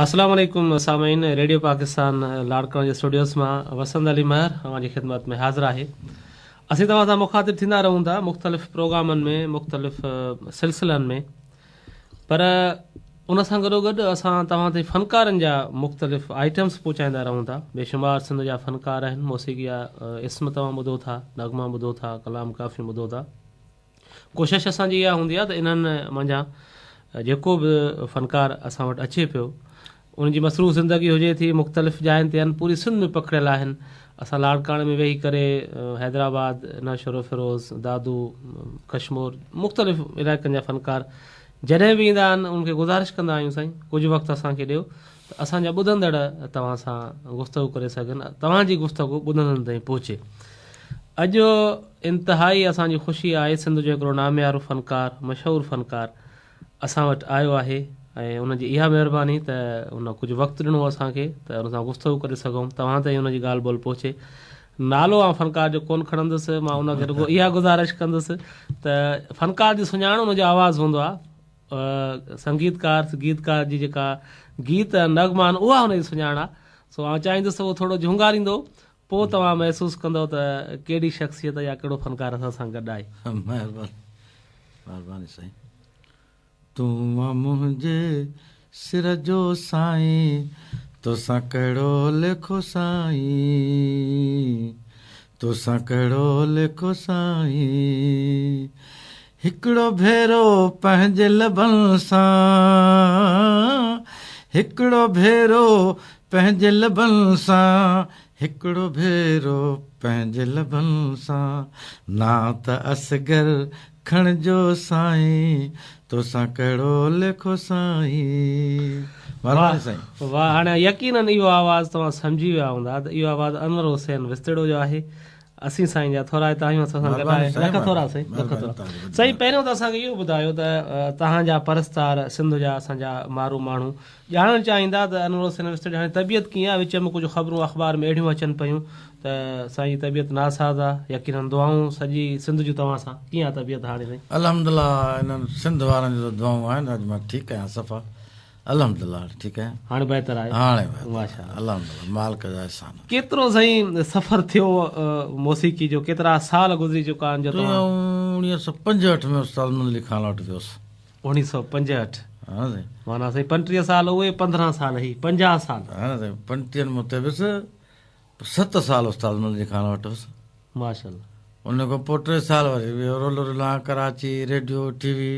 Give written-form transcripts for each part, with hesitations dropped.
السلام عليڪم سامعين ريڊيو پاڪستان لاڙڪاڻي جي اسٽوڊيوز مان وسند علي مهر اوهان جي خدمت ۾ حاضر آهي اسين توهان سان مخاطب ٿيندا رهون ٿا مختلف پروگرامن ۾ مختلف سلسلن ۾ پر ان سان گڏوگڏ اسان توهان تائين فنڪارن جا مختلف آئٽمس پهچائيندا رهون ٿا. بيشمار سنڌ جا فنڪار آهن، موسيقي جا اسم توهان ٻڌو ٿا، نغما ٻڌو ٿا، ڪلام ڪافيون ٻڌو ٿا. ڪوشش اسان جي اها هوندي آهي ته انهن منجهان جيڪو به فنڪار اسان وٽ اچي پيو ان جي مصروف زندگي هجي ٿي، مختلف جاين تي آهن، پوري سنڌ ۾ پکڙيل آهن. اسان لاڙڪاڻي ۾ ويهي ڪري حيدرآباد، نوشهروفيروز، دادو، ڪشمور مختلف علائقن جا فنڪار جڏهن به ايندا آهن انهن کي گذارش ڪندا آهيون سائين ڪجهه وقت اسان کي ڏيو ته اسان جا ٻڌندڙ توهان سان گفتگو ڪري سگهن توهان جي گفتگو ٻڌندڙن تائين پهچي. اڄ انتهائي اسان جي خوشي آهي سنڌ جو هڪڙو ناميارو فنڪار مشهور فنڪار اسان وٽ آيو آهي ۽ ان جي اها مهرباني ته ان ڪجهه وقت ڏنو اسان کي ته ان سان گفتگو ڪري سگهون توهان تائين ان جي ڳالهه ٻولهه پهچي نالو آئون فنڪار جو ڪونه کڻندس مان ان کي رڳو اها گذارش ڪندس ته فنڪار جي سڃاڻ ان جو آواز هوندو آهي سنگيتڪار گيتڪار جي جيڪا گيت ۽ نغما آهن اها ان جي سڃاڻ آهي سو آئون چاهيندس ته اهو ٿورو جهونگاريندو پوء توهان محسوس ڪندؤ ته ڪهڙي شخصيت يا ڪهڙو فنڪار اسان سان گڏ آهي. مهرباني مهرباني سائين. تون آن منهنجي سر جو سائين توسان ڪهڙو ليکو سائين توسان ڪهڙو ليکو سائين هڪڙو ڀيرو پنهنجي لبن سان هڪڙو ڀيرو پنهنجي لبن سان هڪڙو ڀيرو پنهنجي لبن سان نانء ته اصغر کڻجو سائين توسان ڪهڙو ليکو سائين. مهرباني سائين. واھ هاڻي يقينن اهو آواز توهان سمجهي ويا هوندا ته اهو آواز انور حسين وسطڙو جو آهي اسين سائين جا ٿورائتا آهيون اسان سان گڏ آهي لک ٿورا سائين لک ٿورا سائين پهريون ته اسان کي اهو ٻڌايو ته توهان جا پرستار سنڌ جا اسان جا مارو ماڻهو ڄاڻڻ چاهيندا ته انور حسين وسطڙي جي هاڻي طبيعت ڪيئن آهي وچ ۾ ڪجهه خبرون اخبار ۾ اهڙيون اچن پيون ته سائين جي طبيعت ناساز آهي يقينن دعائون سڄي سنڌ جون توهان سان ڪيئن آهي طبيعت هاڻي سائين. الحمدلله انهن سنڌ وارن جون ته دعائون آهن اڄ مان ٺيڪ آهيان صفا الحمدلله هاڻي ٺيڪ آهيان. هاڻي بهتر آهي. هاڻي بهتر ماشاءالله الحمدلله مالڪ جا احسان. ڪيترو سائين سفر ٿيو موسيقي جو ڪيترا سال گذري چڪا آهن جو توهان. 1965 ۾ استاد مدد علي خان وٽ ويس. 1965 ها سائين. معنيٰ سائين 35 سال اهي 15 سال هي 50 سال. ها سائين 35 ۾ اتي ويس ست سال استاد مدد علي خان وٽ هوس. ماشاءالله. ان کان پوء ٽي سال وري ويو رول رلان ڪراچي ريڊيو ٽي وي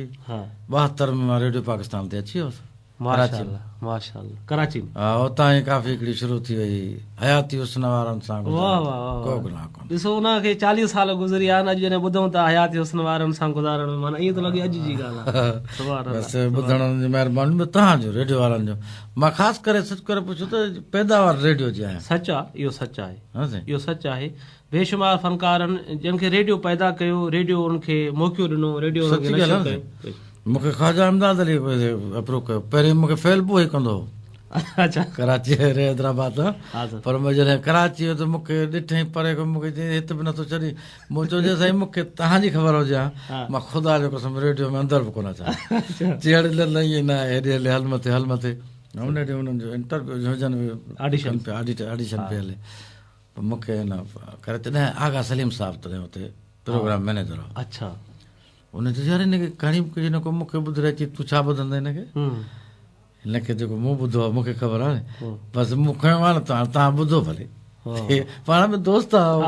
72 ۾ مان ريڊيو پاڪستان تي اچي ويس ڪراچي ۾. ماشاءالله ماشاءالله ڪراچي ۾. ها اتان ئي ڪافي هڪڙي شروع ٿي وئي حياتي حسن وارن سان گذارڻ ڪو گناهه ڪونهي. ڏسو ان کي 40 سال گذري ويا آهن اڄ جڏهن ٻڌون ٿا حياتي حسن وارن سان گذارڻ ۾ معنيٰ ائين ٿو لڳي اڄ جي ڳالهه آهي. سبحان الله. بس ٻڌڻ جي مهرباني ٻيو توهان جو ريڊيو وارن جو مان خاص ڪري سچ ڪري پڇو ته پيداوار ريڊيو جي آهيان. سچ آ اهو سچ آهي اهو سچ آهي بيشمار فنڪارن جن کي ريڊيو پيدا ڪيو ريڊيو انهن کي موقعو ڏنو ريڊيو انهن کي نشر ڪيو. مون کي خواجه امداد علي اپروچ ڪيو پهرين مون کي فيل به اهو ئي ڪندو هو ڪراچي حيدرآباد تان پر مان جڏهن ڪراچي ويو ته مون کي ڏٺئين پري کان مون کي چيائين هت به نٿو ڇڏين مون چيو جي سائين مون کي توهان جي خبر هجي ها مان خدا جو قسم ريڊيو ۾ اندر به ڪونه اچان ها چي اڙي نه نه ائين نه آهي هيڏي هلي هل مٿي هل مٿي ان ڏينهن انهن جو انٽرويو هجن آڊيشن پيا آڊيشن پئي هلي پوء مون کي هن ڪري تڏهن آغا سليم صاحب تڏهن اتي پروگرام مئنيجر هو اڇا ان چيو يار هن کي کڻي ڪجهه نه ڪو مون کي ٻڌرائي چي تون ڇا ٻڌندين هن کي هن کي جيڪو مون ٻڌو آهي مون کي خبر آهي بس مون کنيو آهي نه توهان توهان ٻڌو ڀلي پاڻ ۾ دوست آهيو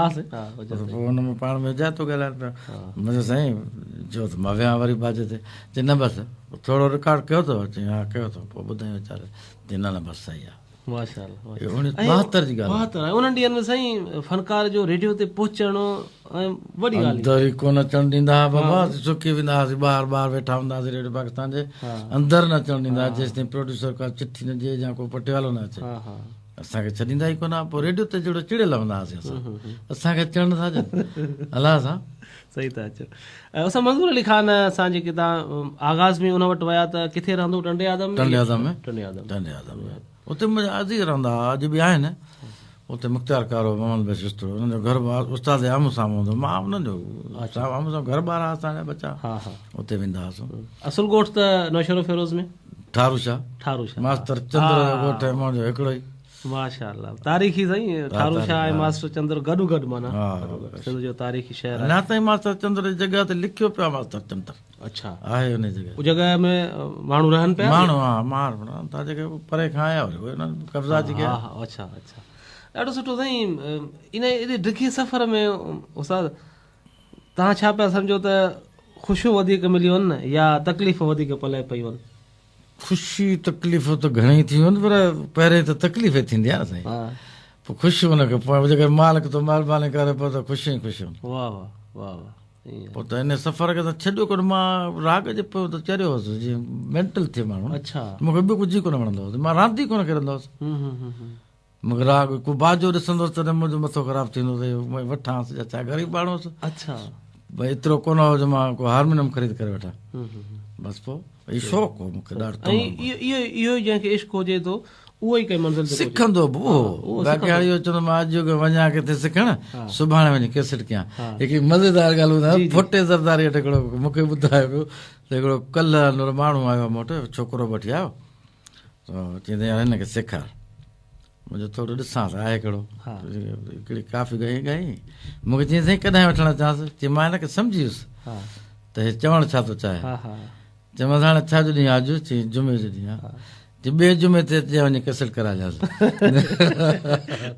پوء هن ۾ پاڻ ۾ جاتو ڳالهائن پيا مون چيو سائين چيو ته مان ويهان وري باجي تي چي نه بس ٿورو رڪارڊ ڪيو اٿو چي ها ڪيو اٿو پوء ٻڌائين ويچاري چي نه نه بس صحيح آهي ماشاءالله 72 جي ڳالهه 72 آهي انهن ڏينهن ۾ سائين فنڪار جو ريڊيو تي پهچڻ ۽ وڏي ڳالهه اندر ئي ڪونه اچڻ ڏيندا هئا بابا اسين سڪي ويندا هئاسين ٻاهر ٻاهر ويٺا هوندا هئاسين ريڊيو پاڪستان جي اندر نه اچڻ ڏيندا هئا جيستائين پروڊيوسر ڪا چٺي نه ڏئي يا ڪو پٽيوالو نه اچي اسان کي ڇڏيندا ئي ڪونه هئا پوء ريڊيو تي جهڙو چڙيل هوندا هئاسين اسان اسان کي اچڻ نٿا ڏين الله سان صحيح ٿا چئو اسان منظور علي خان سان جيڪي تان آغاز ۾ ان وٽ ويا ته ڪٿي رهندو ٽنڊي آدم ۾ ٽنڊي آدم ۾ ٽنڊي آدم ٽنڊي آدم ۾ اتي منهنجا عزيز رهندا هئا اڄ به آهن اتي مختيار ڪار هو محمد بخش وسطڙو انهن جو گهر به استاد جي آمهون سامهون هوندو مان انهن جو آمهون سامهون گهر ٻار هئا اسان جا ٻچا اتي ويندا هئاسون اصل ڳوٺ ته نوشهروفيروز ۾ ٺارو شاهه. ٺارو شاهه. ماستر چندر جو ڳوٺ ۽ منهنجو هڪڙو ئي. ماشاءالله تاريخي سائين ٺارو شاهه ۽ ماستر چندر گڏو گڏ معنيٰ سنڌ جو تاريخي شهر آهي. اڃا تائين ماستر چندر جي جڳهه تي لکيو پيو آهي ماستر چندر. اڇا. آهي ان جڳهه. ان جڳهه ۾ ماڻهو رهن پيا؟ ماڻهو ها ماڻهو رهن ٿا جيڪي پري کان آيا وري اهي انهن قبضا جي ڪيا. ها ها اڇا اڇا ڏاڍو سٺو سائين ان ايڏي ڊگهي سفر ۾ استاد توهان ڇا پيا سمجهو ته خوشيون وڌيڪ مليون آهن يا تڪليفون وڌيڪ پلئه پيون آهن؟ خوشي تڪليف ته گهڻي ٿيون آهن پر پهرين ته تڪليف ئي ٿيندي آهي نه سائين پوء خوشي ان کان پوء جيڪڏهن مالڪ ٿو مهرباني ڪري پوء ته خوشيون ئي خوشيون. واه واه واه واه ائين. پوء ته ان سفر کي ته ڇڏيو ڪونه مان راڳ جي پويان ته چريو هوس جيئن مينٽل ٿئي ماڻهو اڇا. مون کي ٻيو ڪجهه ئي ڪونه وڻندو هو مان راند ئي ڪونه کيڏندو هوس. هون هون هون هون. مون کي راڳ ڪو باجو ڏسندو هوس تڏهن منهنجو مٿو خراب ٿيندو هو ته وٺانس يا ڇا غريب ماڻهو هوس. اڇا. ڀئي ايترو ڪونه هو جو مان ڪو هارمونيم خريد ڪري وٺان. بس پوء هي شوق هو مون کي ڏاڍو تمام. ۽ اهو اهو ئي جنهن کي عشق هجي ٿو اهو ئي ڪنهن منزل تي پهچي. سکندو به اهو. باقي هاڻي اهو چوندو مان اڄ وڃان ڪٿي سکڻ سڀاڻي وڃي ڪيسٽ ڪيان. هڪڙي مزيدار ڳالهه ٻڌايان ڦوٽي زرداري وٽ هڪڙو مون کي ٻڌايو پيو ته هڪڙو ڪلهه ماڻهو آيو مون وٽ ڇوڪرو وٺي آيو چيائين ته يار هن کي سيکار. مون چيو ٿورو ڏسان ته آهي ڪهڙو. هڪڙي ڪافي ڳائي ڳائي. مون کي چيائين سائين ڪڏهن وٺڻ اچانس؟ چيائين مان هن کي سمجهي ويس ته هي چوڻ ڇا ٿو چاهي. چيومانس هاڻي ڇا جو ڏينهن آهي اڄ؟ چيائين جمعي جو ڏينهن آهي. چيائين ٻئي جمعي تي اچجانء وڃي ڪيسٽ ڪرائجانس.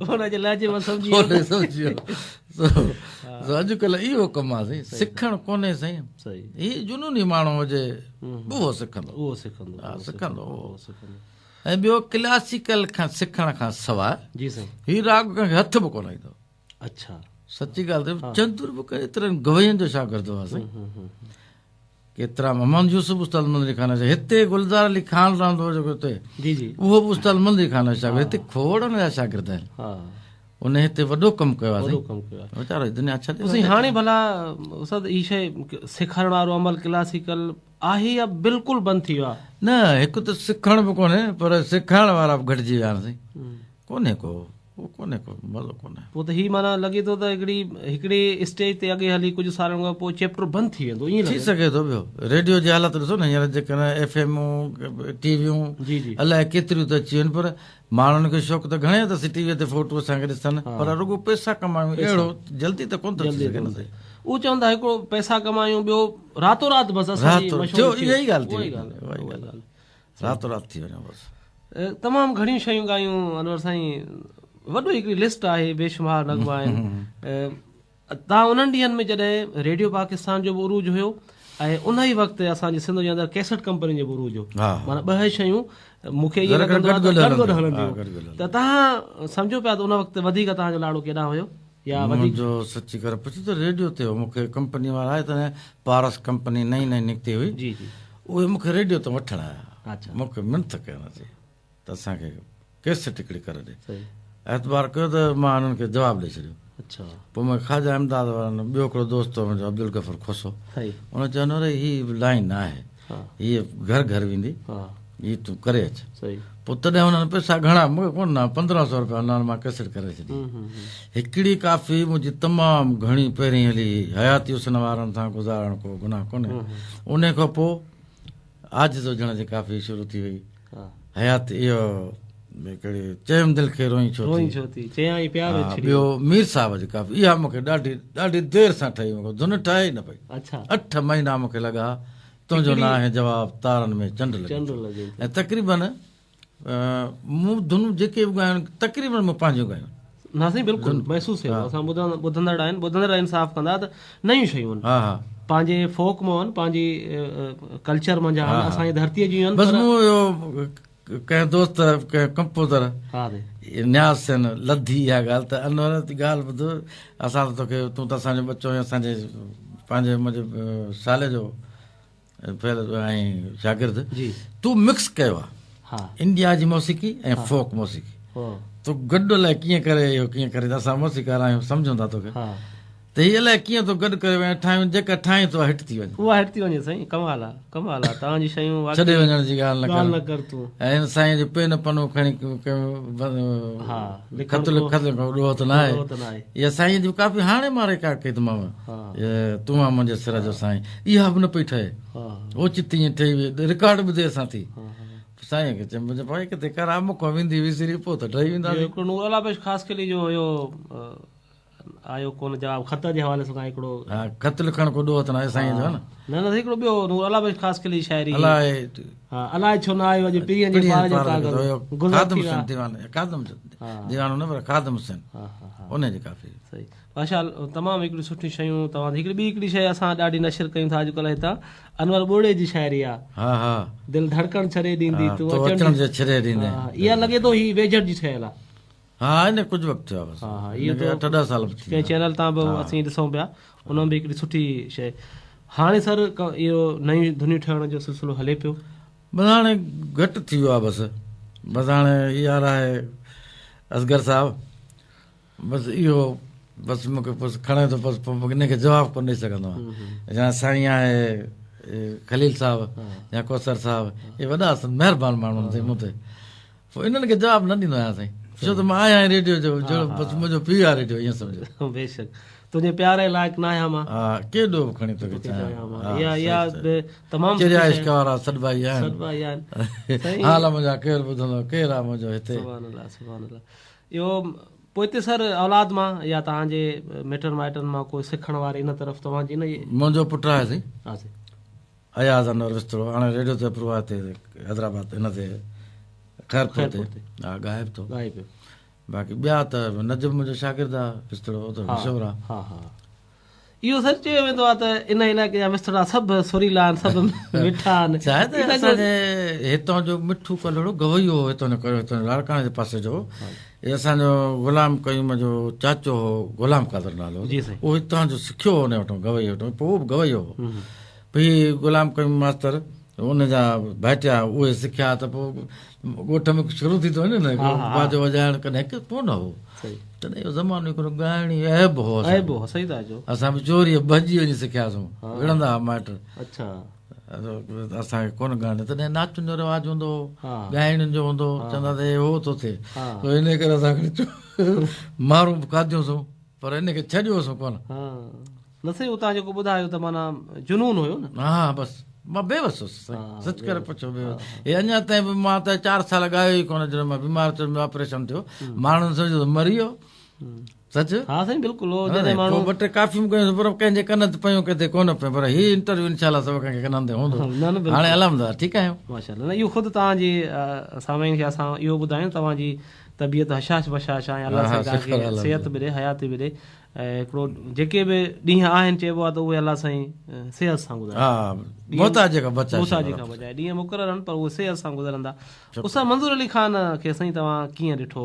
هن جي لهجي مان سمجهي ويو. سمجهي ويو. سو اڄڪلهه اهو ڪم آهي سائين سکڻ ڪونهي سائين. هي جنوني ماڻهو هجي اهو سکندو. اهو سکندو. ها سکندو اهو سکندو. ۽ ٻيو ڪلاسيڪل کان سکڻ کان سواء جي سائين هي راڳ ڪنهن کي هٿ به ڪونه ايندو. اڇا. سچي ڳالهه ته چندر به ايترن گوين جو شاگرد هئا سائين. ڪيترا محمد يوسف استاد مندري خانه جا هتي گلزار علي خان رهندو هو جيڪو هتي جي جي اهو به استاد مندري خانه جو شاگرد هتي کوڙ ان جا شاگرد آهن. ها. ان هتي وڏو ڪم ڪيو آهي وڏو ڪم ڪيو آهي ويچارو دنيا ڇڏي سائين هاڻي ڀلا استاد هي شيء سيکارڻ وارو عمل ڪلاسيڪل آهي يا بلڪل بند ٿي ويو آهي؟ نه هڪ ته سکڻ به ڪونهي پر سيکارڻ وارا به گهٽجي ويا آهن سائين ڪونهي ڪو اهو ڪونهي ڪو مزو ڪونهي. پوء ته هي معنيٰ لڳي ٿو ته هڪڙي هڪڙي اسٽيج تي اڳي هلي ڪجهه سالن کان پوء چيپٽر بند ٿي ويندو ائين ٿي سگهي ٿو ٻيو ريڊيو جي حالت ڏسو نه هينئر جيڪڏهن ايف ايمون ٽي ويون جي جي الائي ڪيتريون ته اچي ويون پر ماڻهن کي شوق ته گهڻي اٿس ٽي وي تي فوٽو اسان کي ڏسن پر رڳو پئسا ڪمايون اهڙو جلدي ته ڪونه ٿو ٿي سگهي نه سائين. اهو چون ٿا هڪڙو پئسا ڪمايون ٻيو راتو رات بس اسان جي مشهوري ٿيو اها ئي ڳالهه ٿي اها ئي ڳالهه راتو رات ٿي وڃو بس. تمام گهڻيون شيون ڳايون انور سائين وڏو هڪڙي لسٽ آهي بيشمار نغما آهن توهان انهن ڏينهن ۾ جڏهن ريڊيو پاڪستان جو به عروج هيو ۽ ان ئي وقت اسان جي سنڌ جي اندر ڪيسٽ ڪمپني جو به عروج هو معنيٰ ٻه شيون مون کي ائين لڳندو آهي ته گڏ گڏ هلنديون هيون ته توهان سمجهو پيا ته ان وقت وڌيڪ توهان جو لاڙو ڪيڏانهن هيو يا وڌيڪ منهنجو سچي ڪري پڇ ته ريڊيو تي هو مون کي ڪمپني وارا آيا تڏهن پارس ڪمپني نئين نئين نڪتي هئي جي جي اهي مون کي ريڊيو تان وٺڻ آيا مون کي منٿ ڪين اچي ته اسان کي ڪيسٽ هڪڙي ڪري ڏي. اعتبار ڪيو ته مان انهن کي جواب ڏئي ڇڏيو. پوء مون کي خواجه امداد وارن ٻيو هڪڙو دوست هو منهنجو عبدالغفور کوسو ان چيو انور هي لائين نه آهي هي گهر گهر ويندي هي تون ڪري اچ. پوء تڏهن انهن پئسا گهڻا مون کي ڪونه ڏنا 1500 روپيا ڏنا مان ڪيسٽ ڪري ڇڏي. هڪڙي ڪافي منهنجي تمام گهڻي پهرين هلي حياتي حسن وارن سان گذارڻ ڪو گناهه ڪونهي. انهي کان پوء عاجز هجڻ جي ڪافي شروع ٿي وئي. حيات اهو هڪڙي چيم دل کي روئين ڇو ٿي؟ روئين ڇو ٿي؟ چيائين پيار وڇڙي. ٻيو مير صاحب جي ڪافي اها مون کي ڏاڍي ڏاڍي دير سان ٺهي مون کي ڌن ٺهي ئي نه پئي. اڇا. 8 مهينا مون کي لڳا تنهنجو ناهي جواب تارن ۾ چنڊ لڳي چنڊ لڳي ۽ تقريبن مون ڌنون جيڪي به ڳايون تقريبن مون پنهنجون ڳايون. نه سائين بلڪل محسوس ٿيو اسان ٻڌندڙ آهن ٻڌندڙ انصاف ڪندا ته نيون شيون آهن ها ها پنهنجي فوڪ مان آهن پنهنجي ڪلچر منجهان آهن اسان جي ڌرتيء جون آهن بس مون اهو ڪنهن دوست ڪنهن ڪمپوزر ها سائين نياز حسين لڌي اها ڳالهه ته انور ڳالهه ٻڌ اسان ته توکي تون ته اسان جو ٻچو آهين اسان جي پنهنجي منهنجي سالي جو فعل ۽ شاگرد جي تو مڪس ڪيو آ ها انڊيا جي موسيقي ۽ فوڪ موسيقي تو گڏ الائي ڪيئن ڪري اهو ڪيئن ڪري اسان موسيقار آهيون سمجهون ٿا توکي ها ته هي الائي ڪيئن ٿو گڏ ڪري وڃي ٺاهيون جيڪا ٺاهين ٿو هٽ ٿي وڃي اها هٽ ٿي وڃي سائين ڪمال آ ڪمال آ توهان جي شيون واقعي ڇڏي وڃڻ جي ڳالهه نه ڪر ڳالهه نه ڪر تون ۽ هن سائين جو پين پنو کڻي ها خط لکڻ ڏوهه ته ناهي اها سائين جي ڪافي هاڻي مان رڪارڊ ڪئي ته مان تون آ منهنجي سر جو سائين اها به نه پئي ٺهي اوچتي ائين ٺهي وئي رڪارڊ به دير سان ٿي. سائين کي چيم منهنجو پاڻ ڪٿي ڪران مون کان ويندي وسري پوء ته ڊهي وينداسين. هڪڙو نور الله بخش خاصخيلي جو هيو آيو ڪونه جواب خط جي حوالي سان هڪڙو. ها خط لکڻ ڪو ڏوهه ته ناهي سائين جو نه. نه نه هڪڙو ٻيو نور الله بخش خاصخيلي جي شاعري. الائي ها الائي ڇو نه آيو اڄ پرينء جي پار جو ڪاغذ. خادم حسين ديوان خادم ديوانو نه پر خادم حسين ان جي ڪافي. صحيح ماشاءالله تمام هڪڙيون سٺيون شيون توهان هڪڙي ٻي هڪڙي شيء اسان ڏاڍي نشر ڪيون ٿا اڄڪلهه هتان انور ٻرڙي جي شاعري آ. ها ها. دل ڌڙڪڻ ڇڏي ڏيندي تون اچڻ جي ڇڏي ڏيندين. ها اها لڳي ٿو هي ويجهڙ جي ٺهيل آ. ها ان ڪجهه وقت ٿيو آ بس. ها ها اهو ته 8 10 سال به ٿي ويا. ڪنهن چينل تان به اسين ڏسون پيا ان ۾ به هڪڙي سٺي شيء. هاڻي سر اهو نيون ڌنيون ٺهڻ جو سلسلو هلي پيو. بس هاڻي گهٽ ٿي ويو آ بس. بس هاڻي يار آهي اصغر صاحب. بس اهو بس مون کي بس کڻي ٿو بس پوء ان کي جواب ڪونه ڏئي سگهندو آهيان يا سائين آهي خليل صاحب يا ڪوثر صاحب اهي وڏا مهربان ماڻهو آهن سائين مون تي پوء انهن کي جواب نه ڏيندو آهيان سائين ڇو ته مان آهيان ريڊيو جو جهڙو بس منهنجو پيء آهي ريڊيو ائين سمجهو بيشڪ تنهنجي پيار جي لائق نه آهيان مان ها ڪيڏو به کڻي توکي چاهيان مان اها اها به تمام چريا عشق وارا سڏبا ئي آهن سڏبا ئي آهن حال منهنجا ڪير ٻڌندو ڪير آهي منهنجو هتي سبحان الله سبحان الله اهو پوئتي سر اولاد مان يا توهان جي مٽن مائٽن مان ڪو سکڻ واري ان طرف توهان جي نه. منهنجو پٽ آهي سائين. ها سائين. اياز انور وسطڙو هاڻي ريڊيو تي اپرو آهي هتي حيدرآباد هن تي خيرپور تي ها ڳائي به ٿو. ڳائي پيو. باقي ٻيا ته نجم منهنجو شاگرد آهي وسطڙو اهو ته مشهور آهي. ها ها. اهو سر چيو ويندو آهي ته ان علائقي جا وسطڙا سڀ سريلا آهن سڀ مٺا آهن. ڇا آهي ته اسان جي هتان جو مٺو ڪلهوڙو گويو هو هتان جو هتان جو لاڙڪاڻي جي پاسي جو هي اسان جو غلام قيوم جو چاچو هو غلام قادر نالو اهو هتان جو سکيو هو ان وٽان گويي وٽان پوء اهو به گويو هو پوء هي غلام قيوم ماستر ان جا ڀائٽيا اهي سکيا ته پوء ڳوٺ ۾ شروع ٿي ٿو وڃي نه باجو وڄائڻ ڪڏهن هڪ ڪونه هو تڏهن اهو زمانو هڪڙو ڳائڻ ئي عيب هو عيب هو صحيح ٿا چئو اسان به چوريء ڀڄي وڃي سکياسون وڙهندا هئا مائٽ اڇا اسان کي ڪونه ڳائڻ تڏهن ناچن جو رواج هوندو هو ڳائڻين جو هوندو هو چوندا ته هي هو ٿو ٿئي ان ڪري اسان کي مارون به کاڌيونسون پر ان کي ڇڏيوسون ڪونه. ها نه سائين اتان جيڪو ٻڌايو ته معنيٰ جنون هيو نه. ها بس مان بي وس هوس سائين سچ ڪري پڇو بي وس هي اڃا تائين به مان ته 4 سال ڳايو ئي ڪونه جڏهن مان بيمار ٿيس منهنجو آپريشن ٿيو ماڻهن سمجهيو ته مري ويو سچ ها سائين بلڪل هو جڏهن ماڻهو پوء ٻه ٽي ڪافيون ڳايون پر ڪنهن جي ڪن تي پيون ڪنهن تي ڪونه پيون پر هي انٽرويو انشاء الله سڀ ڪنهن کي ڪنن تي هوندو هاڻي الحمدلله ٺيڪ آهيون ماشاءالله نه اهو خود توهان جي سامعين کي اسان اهو ٻڌايون توهان جي طبيعت هشاش بشاش آهي الله سائين توهان کي صحت به ڏي حياتي به ڏي ۽ هڪڙو جيڪي به ڏينهن آهن چئبو آهي ته اهي الله سائين صحت سان گذاري ها محتاجي کان بچائي محتاجي کان بچائي ڏينهن مقرر آهن پر اهي صحت سان گذرندا استاد منظور علي خان کي سائين توهان ڪيئن ڏٺو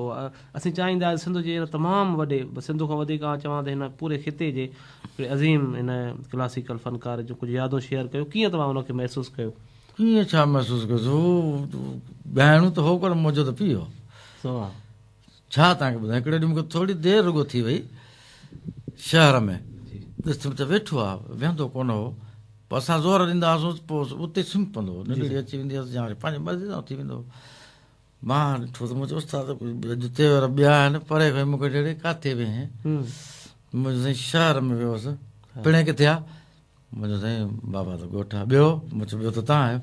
اسين چاهيندا آهيون سنڌ جي هن تمام وڏي سنڌ کان وڌيڪ آئون چوان ته هن پوري خطي جي هڪڙي عظيم هن ڪلاسيڪل فنڪار جون ڪجهه يادون شيئر ڪيو ڪيئن توهان ان کي محسوس ڪيو ڪيئن ڇا محسوس ڪيو هو ڳائڻو ته هو ڪونه منهنجو ته پيء هو. ڇا توهان کي ٻڌايان هڪڙي ڏينهن مون کي ٿوري دير رڳو ٿي وئي شهر ۾ ڏسم ته ويٺو آ ويهندو ڪونه هو پوء اسان زور ڏيندا هئاسون پوء اتي سمهي پوندو هو ننڊ اچي ويندي هئس يا وري پنهنجي مرضي سان اٿي ويندو هو مان ڏٺو ته مون چيو استاد اڄ تيور ٻيا آهن پري کان مون کي چيو ڪاٿي وئين مون چيو سائين شهر ۾ ويو هوس پڻهين ڪٿي آ مون چيو سائين بابا ته ڳوٺ آ ٻيو مون چيو ٻيو ته توهان آهيو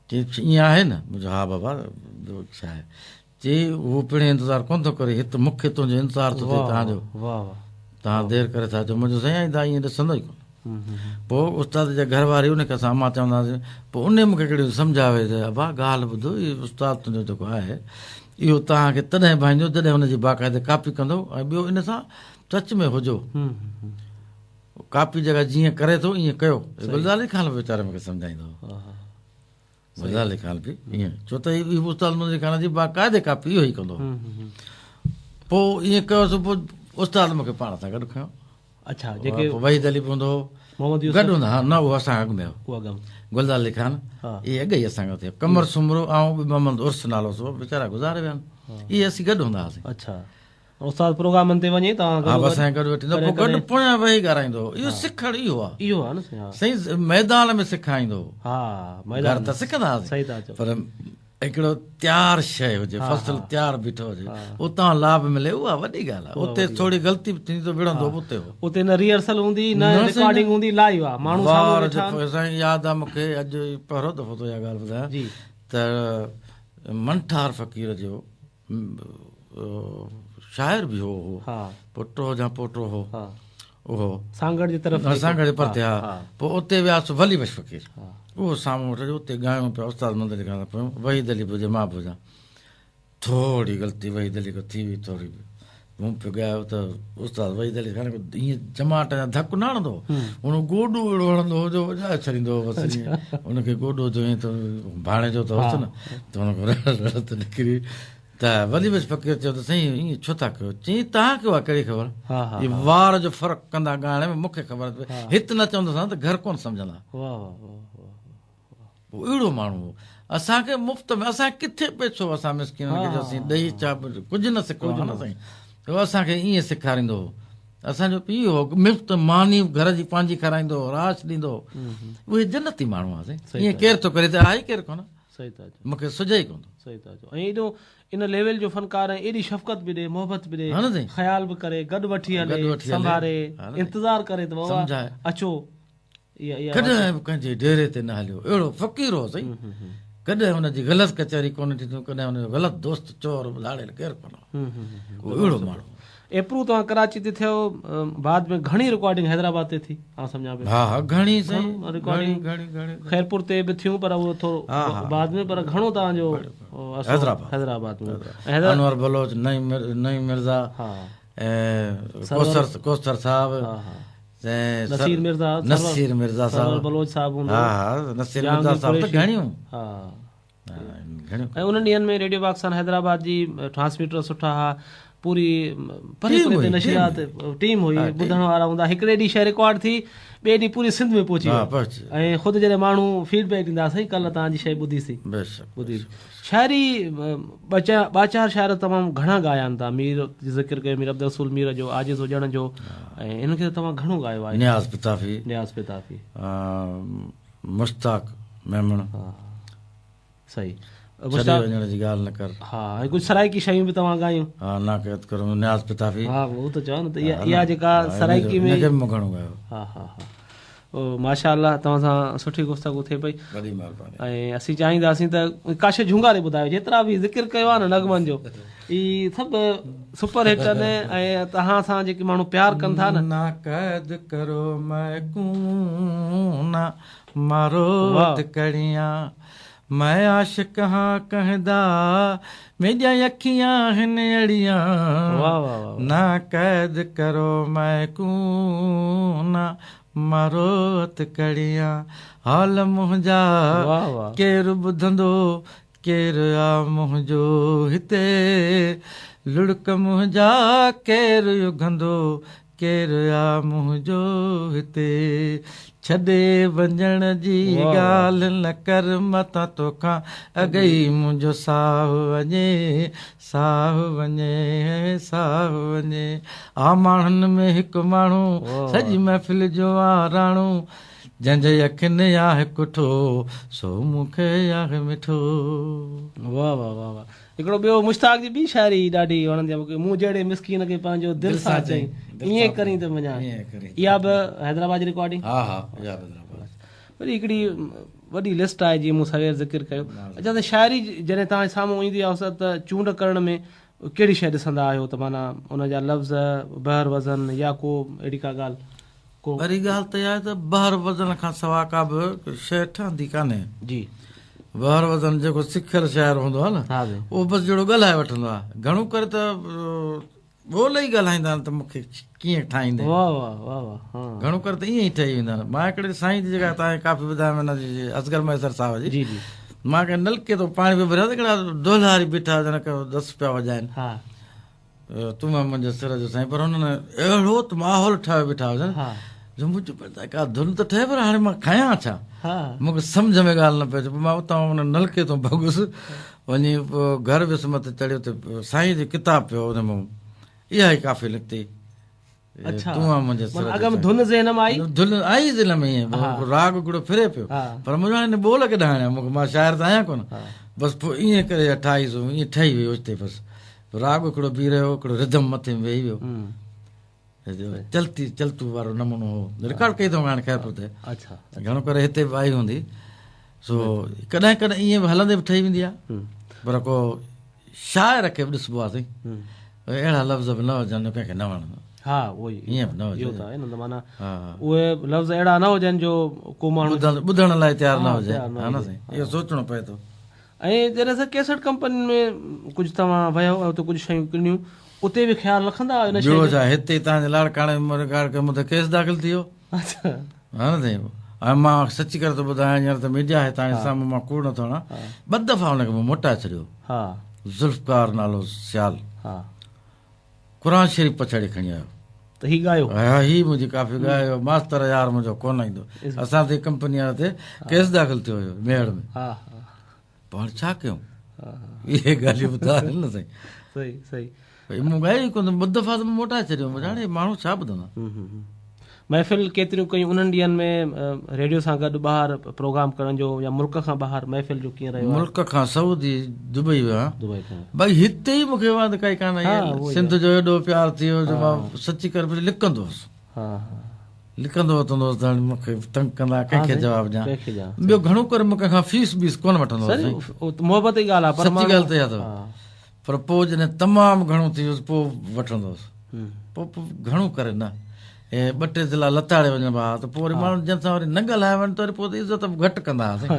چي ائين آهي نه مون چيو ها بابا ٻيو ڇا آهي چي هو پڻهين انتظار ڪونه ٿو ڪري هت مون کي تنهنجو انتظار ٿو ٿئي توهان جو واه واه توهان دير ڪري ٿا اچو مون چيو سائين آئنده ائين ڏسندو ئي ڪونه پوء استاد جي گهر واري ان کي اسان امان چوندا هئاسين پوء ان مون کي هڪڙي سمجهايو ته ابا ڳالهه ٻڌو هي استاد تنهنجو جيڪو آهي اهو توهان کي تڏهن ڀائيندو جڏهن هن جي باقاعده ڪاپي ڪندو ۽ ٻيو ان سان ٽچ ۾ هجو ڪاپي جيڪا جيئن ڪري ٿو ائين ڪيو. گلزار علي خان به ويچاري مون کي سمجهائيندو هو. گلزار علي خان به ائين ڇو ته هي استاد منظور علي خان جي باقاعده ڪاپي اهو ئي ڪندو هو. پوء ائين ڪيوسين پوء استاد مون کي پاڻ سان گڏ کنيو. اڇا جيڪي وحيد علي به هوندو هو. محمد يوسف گڏ هوندا ها نه اهو اسان کان اڳ ۾ هو. اهو اڳ ۾. گلزار علي خان اهي اڳ ئي اسان کان ٿيو. قمر سومرو آئون به محمد عرس نالو هوس ويچارا گذاري ويا آهن. اهي اسين گڏ هوندا هئاسين. اڇا استاد پروگرامن تي وڃي توهان گڏو گڏ اسان گڏ ويٺي پوء گڏ پويان ويهي ڳارائيندو هو اهو سکڻ اهو آ اهو آ نه سائين ها سائين ميدان ۾ سکائيندو هو ها ميدان گهر ته سکندا هئاسين صحيح ٿا چئو پر هڪڙو تيار شيء هجي فصل تيار بيٺو هجي اتان لاڀ ملي اها وڏي ڳالهه آ اتي ٿوري غلطي به ٿيندي ته وڙهندو به اتي هو اتي نه ريهرسل هوندي نه رڪارڊنگ هوندي لائيو آ ماڻهو سامهون ويٺا سائين ياد آ مونکي اڄ پهريون دفعو ٿو اها ڳالهه ٻڌايان جي. ته منٺار فقير جو شاعر به هو اهو پٽ هو يا پوٽو هو اهو سانگهڙ جي طرف سانگهڙ جي پرتي ها پوء اتي وياسين ولي بخش فقير اهو سامهون ويٺو اتي ڳايون پيا استاد مدد علي خان سان وحيد علي به هجي مان به هجان ٿوري غلطي وحيد علي کان ٿي وئي ٿوري مون پيو ڳايو ته استاد وحيد علي خان ائين جماٽ يا ڌڪ نه هڻندو هو هن گوڏو اهڙو هڻندو هو جو وڄائي ڇڏيندو هو بس ائين هن کي گوڏو جو ائين ته ڀاڻيجو ته هوس نه ته هن کان رڙ ته نڪري ته ولي بخش فقير چيو ته سائين ائين ڇو ٿا ڪيو چيائين توهان کي اها ڪهڙي خبر هي وار جو فرق ڪندا ڳائڻ ۾ مون کي خبر هت نه چوندوسان ته گهر ڪونه سمجهندا واه واه واه هو اهڙو ماڻهو هو. اسان کي مفت ۾ اسان کي ڪٿي پئسو اسان مسڪينن کي جو اسين ڏئي ڇا ڪجهه نه سکيو آهي نه سائين هو اسان کي ائين سيکاريندو هو اسان جو پيء هو مفت ماني گهر جي پنهنجي کارائيندو هو راش ڏيندو هو اهي جنتي ماڻهو هئا سائين ائين ڪير ٿو ڪري ته آهي ئي ڪير ڪونه صحيح ٿا چئو مون کي سجهي ئي ڪونه ٿو صحيح ٿا چئو ۽ ايڏو ان ليول جو فنڪار ۽ ايڏي شفقت به ڏي محبت به ڏي خيال به ڪري گڏ وٺي هلي سنڀاري انتظار ڪري ته بابا اچو ڪڏهن به ڪنهن جي ڊيري تي نه هليو. اهڙو فقير هو سائين. ڪڏهن هن جي غلط ڪچهري ڪونه ٿي، ڪڏهن هن جو غلط دوست چور ڌاڙيل ڪير ڪونه هو. هو اهڙو ماڻهو هو. ايپرو توهان ڪراچي تي ٿيو بعد ۾ گهڻي رڪارڊنگ حيدرآباد تي ٿي آئون سمجهان پيو. ها ها گهڻي سائين گهڻي گهڻي گهڻي. خيرپور تي به ٿيون پر اهو ٿورو بعد ۾ پر گهڻو توهان جو حيدرآباد حيدرآباد ۾. انور بلوچ، نعيم مرزا، ڪوثر ڪوثر صاحب. نصير مرزا نصير مرزا صاحب سرور بلوچ صاحب هوندو ها ها نصير مرزا صاحب ته گهڻيون ها گهڻيون ۽ انهن ڏينهن ۾ ريڊيو پاڪستان حيدرآباد جي ٽرانسميٽر سٺا ها پوري پري پري تي نشريات ٽيم هئي ٻڌڻ وارا هوندا هڪڙي ڏينهن شيء رڪارڊ ٿي ٻئي ڏينهن پوري سنڌ ۾ پهچي وئي ۽ خود جڏهن ماڻهو فيڊ بيڪ ڏيندا سائين ڪلهه توهان جي شيء ٻڌي سين ٻڌي شاعري ٻه چار شاعر تمام گهڻا ڳايا آهن توهان مير جو ذڪر ڪيو مير عبدالرسول مير جو عاجز هجڻ جو ۽ انهن کي ته توهان گهڻو ڳايو آهي. نياز پتافي. نياز پتافي. مشتاق ميمڻ. ها صحيح. ڇڏي وڃڻ جي ڳالهه نه ڪر. ها ۽ ڪجهه سرائيڪي شيون به توهان ڳايون. ها نا قيد ڪرو نياز پتافي. ها اهو ته چوان نه ته اها جيڪا سرائيڪي ۾. هن کي به مون گهڻو ڳايو. ها ها ها. ماشاء الله توهان سان سٺي گفتگو ٿئي پئي وڏي مهرباني ۽ اسين چاهينداسين ته ڪا شي جهونگاري ٻڌايو جيترا به ذڪر ڪيو آهي نه نغمن جو هي سڀ سپر هٽ آهن ۽ توهان سان جيڪي ماڻهو پيار ڪن ٿا نه نا قيد ڪرو ميڪون نا مارو هٿڪڙيان مين عاشق هان ڪنهن دا ميڏيان اکيان هن اڙيان نا قيد ڪرو ميڪون نا مارو هٿڪڙيان حال منهنجا ڪير ٻڌندو ڪير آ منهنجو هتي لڙڪ منهنجا ڪير اگهندو ڪير آ منهنجو هتي ڇڏي وڃڻ جي ڳالهه نه ڪر متان توکان اڳ ئي منهنجو ساهه وڃي ساهه وڃي ساهه وڃي آ ماڻهن ۾ هڪ ماڻهو سڄي محفل جو آ راڻو جنهن جي اکين آهه ڪٺو سو مون کي آهه مٺو. واه واه واه واه هڪڙو ٻيو مشتاق جي ٻي شاعري ڏاڍي وڻندي آهي مون کي مون جهڙي مسڪين کي پنهنجو دل سان چئين ائين ڪرين ته مڃان اها به حيدرآباد جي رڪارڊنگ ها ها اها به حيدرآباد وري هڪڙي وڏي لسٽ آهي جيئن مون سوير ذڪر ڪيو اڇا ته شاعري جڏهن توهان جي سامهون ايندي آهي استاد ته چونڊ ڪرڻ ۾ ڪهڙي شيء ڏسندا آهيو ته معنيٰ ان جا لفظ بحر وزن يا ڪو اهڙي ڪا ڳالهه ڪو وري ڳالهه ته اها آهي ته بحر وزن کان سواء ڪا به شيء ٺهندي ڪانهي. جي. بحر وزن جيڪو سکيل شاعر هوندو آهي نه اهو بس جهڙو ڳالهائي وٺندو آهي. گهڻو ڪري ته ٻول ئي ڳالهائيندا آهن ته مون کي ڪيئن ٺاهيندين. واه واه واه واه ها. گهڻو ڪري ته ائين ئي ٺهي ويندا آهن. مان هڪڙي سائين جي جيڪا توهان کي ڪافي ٻڌايم هن جي اصغر مهيسر صاحب جي. جي جي. مان ڪنهن نلڪي تان پاڻي پيو ڀريان ته هڪڙا دهلاري بيٺا هجن ڪي دس پيا وڄائن. ها. تون آ منهنجي سر جو سائين پر هنن اهڙو ته ماحول ٺاهيو بيٺا هجن جو مون چيو پر ڪا ڌن ته ٺهي پر هاڻي مان کيان ڇا مون کي سمجهه ۾ ڳالهه نه پئي اچي پوء مان اتان ان نلڪي تان ڀڳس وڃي پوء گهر ويس مٿي چڙهيو ته سائين جو ڪتاب پيو ان مان اها ئي ڪافي نڪتي تون آ منهنجي سر اڳ ۾ ڌن ذهن ۾ آئي ڌن آئي ذهن ۾ ائين راڳ هڪڙو ڦري پيو پر منهنجو هاڻي ٻول ڪيڏانهن آڻيان مون کي مان شاعر ته آهيان ڪونه بس پوء ائين ڪري ٺاهي سو ائين ٺهي وئي اوچتي بس راڳ هڪڙو بيهي رهيو، هڪڙو ردم مٿي ۾ ويهي ويو. چلتي چلتو وارو نمونو هو. رڪارڊ ڪئي اٿم هاڻي خيرپور تي. اڇا. گهڻو ڪري هتي به آئي هوندي. سو ڪڏهن ڪڏهن ائين به هلندي به ٺهي ويندي آهي پر ڪو شاعر کي به ڏسبو آهي سائين اهڙا لفظ به نه هجن جو ڪنهن کي نه وڻن. ها اهو ئي ائين به نه هجي. اهو ته آهي نه ته معنيٰ اهي لفظ اهڙا نه هجن جو ڪو ماڻهو ٻڌڻ لاء تيار نه هجي. ها نه سائين اهو سوچڻو پئي ٿو. ۽ جڏهن سر ڪيسٽ ڪمپنين ۾ ڪجهه توهان ويو ۽ اتي ڪجهه شيون ڪنيون اتي به خيال رکندا آهيو ان شيء جو؟ ٻيو ڇا هتي توهان جي لاڙڪاڻي ۾ رڪارڊ ڪيو مون تي ڪيس داخل ٿي ويو. اڇا. ها نه سائين ۽ مان سچي ڪري ٿو ٻڌايان هينئر ته ميڊيا آهي توهان جي سامهون مان ڪوڙ نٿو هڻان ٻه دفعا ان کي مون موٽائي ڇڏيو. ها. ذوالفقار نالو سيال. ها. قرآن شريف پڇاڙي کڻي آيو. ته هي ڳايو. ها هي منهنجي ڪافي ڳايو ماستر يار منهنجو ڪونه ايندو اسان تي ڪمپني وارن تي ڪيس داخل ٿيو هيو ميهڙ ۾. ها ها. پوء هاڻي ڇا ڪيون اهي ڳالهيون به ته آهن نه سائين. صحيح صحيح. ڀئي مون ڳايو ئي ڪونه ٻه دفعا ته مون موٽائي ڇڏيو مون چيو هاڻي ماڻهو ڇا ٻڌندا. محفل ڪيتريون ڪيون انهن ڏينهن ۾ ريڊيو سان گڏ ٻاهر پروگرام ڪرڻ جو يا ملڪ کان ٻاهر محفل جو ڪيئن رهيو آهي؟ ملڪ کان سعودي دبئي ويو آهيان. دبئي کان. ڀئي هتي ئي مون کي واند ڪائي ڪانه آئي سنڌ جو ايڏو پيار ٿي ويو جو مان سچي ڪري پڇ لڪندو هوس. ها ها. لڪندو وتندو هوس ته هاڻي مون کي تنگ ڪندا ڪنهن کي جواب ڏيان. ٻيو گهڻو ڪري مون ڪنهن کان فيس بيس ڪونه وٺندو هوس سائين. محبت جي ڳالهه آهي پر سچي ڳالهه ته اها اٿو. پر پوء جڏهن تمام گهڻو ٿي ويس پوء وٺندو هوس. پوء گهڻو ڪري نه. اهي ٻه ٽي ضلعا لتاڙي وڃبا ها ته پوء وري ماڻهو جن سان وري نه ڳالهايو وڃي ته وري پوء ته عزت به گهٽ ڪندا هئاسين.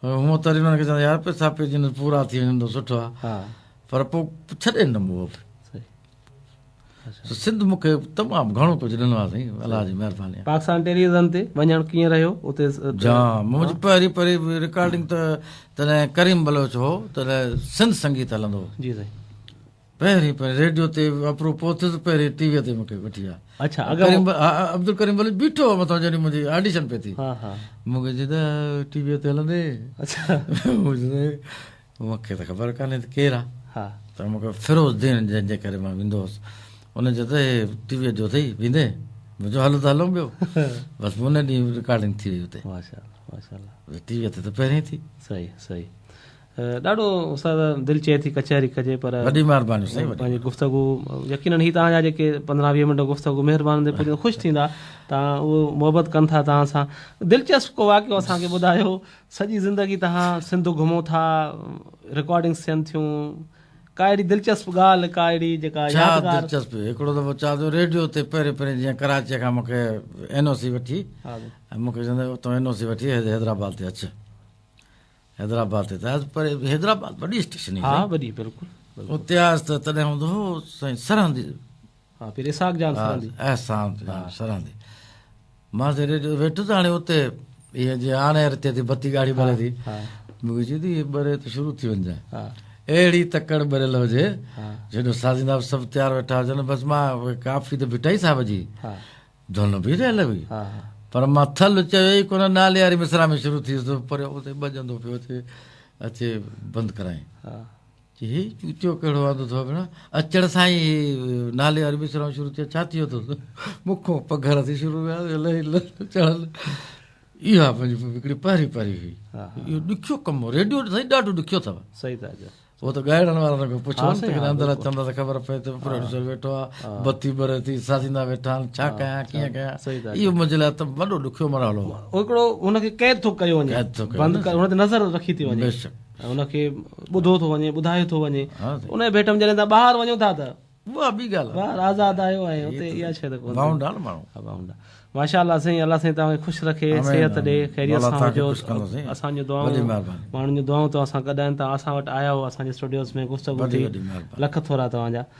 هونء ته وري انهن کي چوندا يار پئسا پئجي وڃن پورا ٿي وڃن ته سٺو آهي. پر پوء ڇڏي ڏنم اهو به. سنڌ مون کي تمام گهڻو ڪجهه ڏنو آهي سائين الله جي مهرباني آهي. پاڪستان ٽيليويزن تي وڃڻ ڪيئن رهيو اتي؟ جام منهنجي پهرين پهرين رڪارڊنگ ته تڏهن ڪريم بلوچ هو تڏهن سنڌ سنگيت هلندو هو. جي سائين. پهرين پهرين ريڊيو تي اپروو پوء ٿيس پهرين ٽي وي تي مون کي وٺي ويا. اڇا اڳ ڪريم عبدالڪريم بلوچ بيٺو هو مٿان جڏهن منهنجي آڊيشن پئي ٿي. ها ها. مون کي چئي ته ٽي وي تي هلندي. اڇا. مون چيو مون کي ته خبر ڪانهي ته ڪير آ. ها. ته مون کي فيروز دين جنهن جي ڪري مان ويندو هوس ان چيو ته هي ٽي ويء جو اٿئي ويندين؟ مون چيو هلو ته هلون پيو. بس ان ڏينهن رڪارڊنگ ٿي وئي اتي. ماشاءالله ماشاءالله. ٽي ويء تي ته پهرين ٿي. صحيح صحيح ڏاڍو استاد دل چئي ٿي ڪچهري ڪجي پر وڏي مهرباني سائين وڏي. پنهنجي گفتگو يقينن هي توهان جا جيڪي 15 20 منٽ گفتگو مهربان تي پڄن خوش ٿيندا توهان اهو محبت ڪن ٿا توهان سان دلچسپ ڪو واقعو اسان کي ٻڌايو سڄي زندگي توهان سنڌ گهمو ٿا رڪارڊنگس ٿين ٿيون ڪا اهڙي دلچسپ ڳالهه ڪا اهڙي جيڪا ڇا يادگار دلچسپ هڪڙو دفعو ڇا ٿيو ريڊيو تي پهرين پهرين جيئن ڪراچيء کان مونکي اين او سي وٺي ۽ مونکي چوندا اتان اين او سي وٺي حيدرآباد تي اچ حيدرآباد تي ته آيس پر حيدرآباد وڏي اسٽيشن هئي ها وڏي بلڪل اتي آيس ته تڏهن هوندو هو سائين سرهندي ها پير اسحاق جان سرهندي احسان جان سرهندي مان ته ريڊيو ويٺس هاڻي اتي اها جي هاڻي ٿئي ٿي بتي ڳاڙهي ٻري ٿي مون کي چئي ٿي هي ٻري ته شروع ٿي وڃجانء اهڙي تڪڙ ٻريل هجي جيڏو سازيندا به سڀ تيار ويٺا هجن بس مان ڪافي ته ڀٽائي صاحب جي ڌن به رهيل هئي پر مان ٿل چيو ئي ڪونه نالي واري مصرع ۾ شروع ٿي ويس پر اتي ٻجندو پيو اچي اچي بند ڪرائين چي هي چوتيو ڪهڙو آندو اٿو ڀيڻا؟ اچڻ سان ئي هي نالي واري مصرع شروع ٿي ڇا ٿي ويو اٿس؟ مون کان پگهر ٿي شروع ويا لهي چڙهن. اها منهنجي هڪڙي پهرين پهرين هئي. اهو ڏکيو ڪم هو. ريڊيو سائين ڏاڍو ڏکيو اٿو. صحيح ٿا چئو. اهو ته ڳائڻن وارن کان پڇو نه ته ڪڏهن اندر اچن ٿا ته خبر پئي ته پروڊيوسر ويٺو آهي، بتي ٻري ٿي، سازيندا ويٺا آهن، ڇا ڪيان ڪيئن ڪيان. اهو منهنجي لاء ته وڏو ڏکيو مرحلو هو. هڪڙو هن کي قيد ٿو ڪيو وڃي. قيد ٿو ڪيو بند هن تي نظر رکي ٿي وڃي. بيشڪ. ۽ ان کي ٻڌو ٿو وڃي ٻڌايو ٿو وڃي ان جي ڀيٽ ۾ جڏهن توهان ٻاهر وڃو ٿا ته اها ٻي ڳالهه آهي ٻاهر آزاد آهيو ۽ اتي اها شيء ته ڪونه بائونڊ آهي نه ماڻهو ها بائونڊ آهي ماشاء الله سائين الله سائين توهان کي خوش رکي صحت ڏي خيريت سان هجو اسان جون دعائون ماڻهن جون دعائون توهان سان گڏ آهن توهان اسان وٽ آيا هو اسان جي اسٽوڊيوز ۾ گفتگو ٿي لک ٿورا توهان جا.